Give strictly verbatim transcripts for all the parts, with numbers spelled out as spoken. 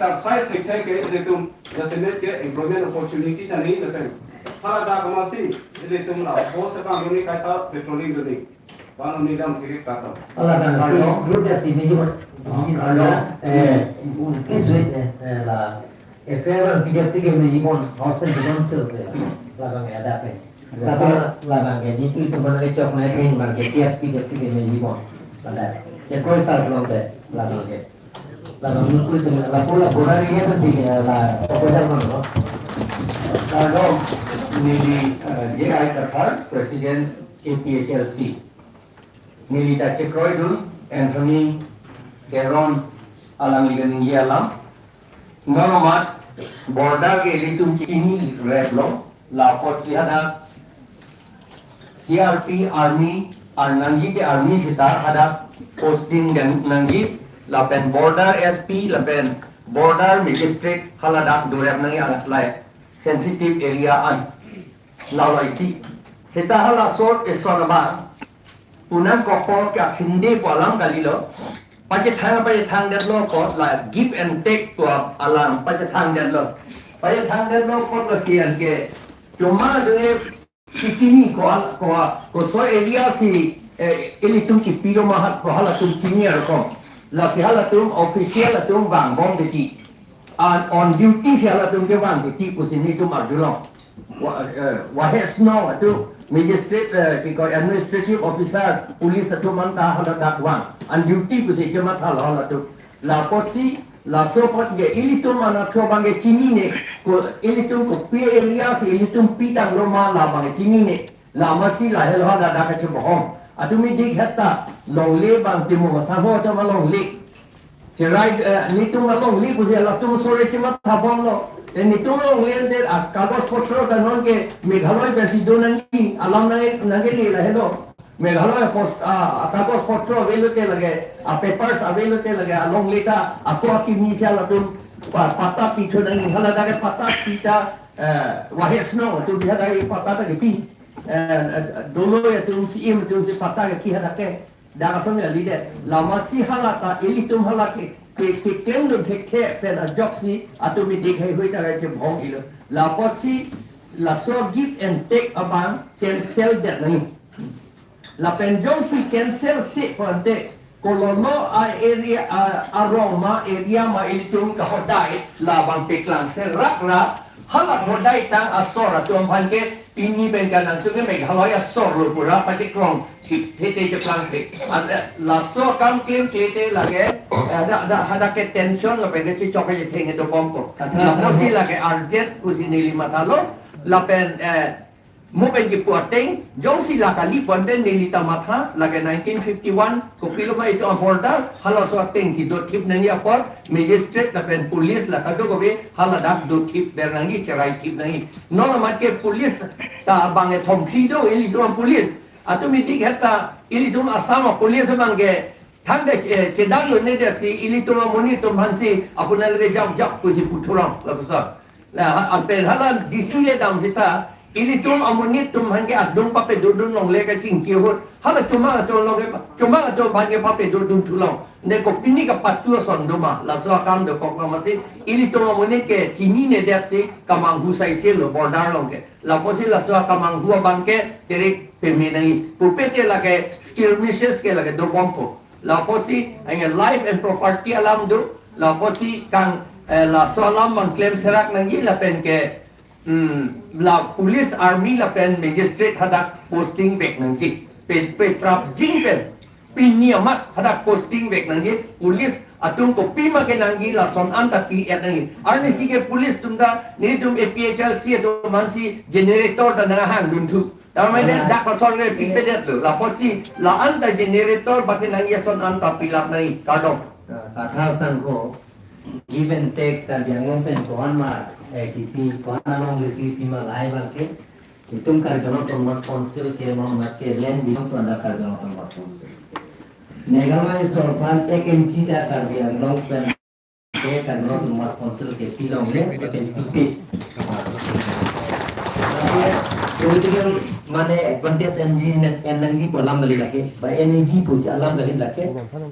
exercise thekthe ke ilitum jasemet ke employment opportunity ta nangji lapen hala dak amatsi ilitum la post abang doni kaita patrolling doni. Bang doni dam kiri kato. Hala dak si Hello. Group dak si meji kon. Hello. Eh, please wait, eh, eh, la F I R abang pidetsi ke meji kon, hostel di council ke labang ya dak ke. Tapi labang ke di itu mana ke chok na ring bang ke T S P pidetsi ke meji kon. Pada. Ya koi sal belum ke labang ke. Labang nunggu sebenarnya lapu lapu hari ini kan sih, eh, la proposal mana, no? Kalau neli, eh, J I Kathar, President A P H L C. Neli ta chekroidun Anthony Teron alangli kaningje alam. Non amat border ke ilitum chini rep lo, la apotsi hadak C R P army, ar nangji te army seta hadak posting dam nangji, lapen border S P, lapen border magistrate haladak dorep nangji, alai sensitive area an. Lalo isi. Seta halaso eson abang punang kokor ke akhinde pu alam kalilo. Pachethang pachethangdetlo apot la give and take pu alam pachethangdetlo. Pachethangdetlo apot lasi anke cuma dele si chini ko al-, ko a-, koso area si, eh, ilitum kipi lo ma hat ko halatum chini arokom. Lasi halatum official atum vangbom deti. An on duty si halatum kevang deti pusi nelitum arjulong. Wa-, eh, Waheh Shnong atum magistrate, eh, kiko administrative officer, police atum anta haladak vang. On duty pusi chematha lo halatum. La apotsi, laso apot ke ilitum anatthu abang ke chinine, ko ilitum kopi area si ilitum pitanglo ma labang ke chinine. La amatsi lahelo haladak kachebohong. Atumi dik hetta longle bang timo sangho atum alongle. Cherai, eh, nelitum alongle pusi latum sore chemathabomlo. Eh, nelitum alongle ante a kagos potro ta non ke Meghalaya pensi do nangji, alam nang, nangkele lahelo. Meghalaya pos-, ah, kagos potro avelo te lage, a papers avelo te lage, alongle ta, ako akimi si latum pa-, patta pithu nangji, haladak ke patta pita, eh, Waheh Shnong atum hadak patta ta kepi, eh, eh, doloi atum C M atum si patta kepi hadak ke, dak ason ya lidet, la amatsi hala ta, ilitum hala ke, ke, keklemdun thekthe pen ajoksi, atumi dik heihui ta kachebohong ilo. La apotsi, laso give and take abang, cancel det nangji. Lapen jongsi cancel si pu ante, kolono a area, a, arong ma area ma ilitum kahodai labang paklang serak ra, hala hodai tang asor atum aphan ke pini pen kanangtum ke Meghalaya asor lo pura pachekrong thip thete cheplang the. Ada laso akam klemkle te lake, eh, ada, ada, ada ke tension lapen ke chechok kechetheng dobompo. Atha, atha, lapusi atha. Lake urgent pusi neli mathalo, lapen, eh, mo pen kipu ateng, jongsi la kali pu ante neli ta matha, lake nineteen fifty-one, kopilo ma itum a-border, halaso ateng si dothip nangji apot, magistrate lapen police la kadokave, haladak dothip der nangji, cherai thip nangji. Non amat ke police ta abang kethom phli do, ilitum police. Atumi dik hetta, ilitum Assam a-police abang ke, thangta, eh, chedang lo ne det si, ilitum amonit atum aphansi, apuna le jak jak pusi puthurong, lapuson. La, ha, lapen hala D C le dam seta, ilitum amonit atum aphan ke adung papedo dun longle kachingki ahut. Hala chomang atum along ke, chomang atum aphan ke papedo dun thulong. Ne kopini kapatu ason do ma, laso akam dokok ma mati, ilitum amonit ke chinine det si, kamanghu saise lo border along ke. Lapusi laso akamanghu abang ke, direct peme nangji. Pupe te lake skirmishes ke lake dobompo. Lapusi, anke life and property alam do, lapusi kang, eh, laso alam abang klem serak nangji lapen ke, hmm, la police, army lapen magistrate hadak posting vek nangji. Pe, pe prap jing pen, pini amat hadak posting vek nangji, police atum kopima kenangji lason anta pi-et nangji. Arnisi ke police atum ta, nelitum A P H L C atum aphansi generator ta nanghang dunthu. Tame de dak lason ke pipedet lo. Lapusi la anta generator bate nangji ason anta pilap nangji. Kardom. Kathar sangho, give and take Karbi Anglong pen koan ma, eh, kipi koan along lesi pima lahai abang ke. Itum Karbi Anglong Autonomous Council ke ma mat ke land belong to under Karbi Anglong Autonomous Council. Meghalaya sorkar ek inchi ta Karbi Anglong pen ke Karbi Anglong Autonomous Council ke pilongle, pen pipe. Political mane advantage en ji, en nangji pu alam kali lake, ba en ji pu alam kali lake,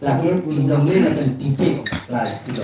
lake pilongle lapen pipe, la isi lo.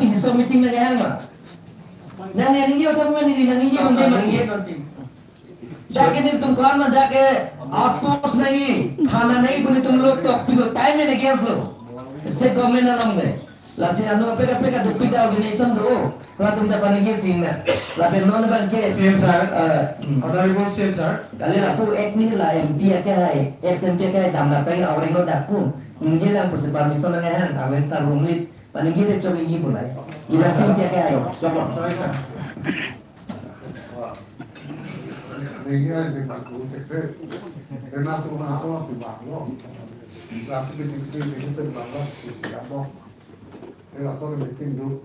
pini so meeting nang hang ma. Nang yang ini otak mana ini, nang ini yang dia mati. Jake netum ko-an ma jake outpost nangji, thana nangji pu netum lo tok pilo time ne against lo. State government along de. Lasi anu apek apek aduk pita organization do. Latum ta panigi sing na. Lapen non abang ke. C M sir. Eh, hmm. Honorable C M sir. Kali lapu ek ni la M P akehai, ex M P akehai damra pai awring lo dak pu. Ningje lang pusi permission nang hang, awen sar rumit. Panigi de chok ini pulai. Ila sing akehai. Chok. Sorry, sir. Ningje lang di bangku tepe. Kena tu na aro di banglo. Tapi di di di di banglo. Kena tu meeting dulu.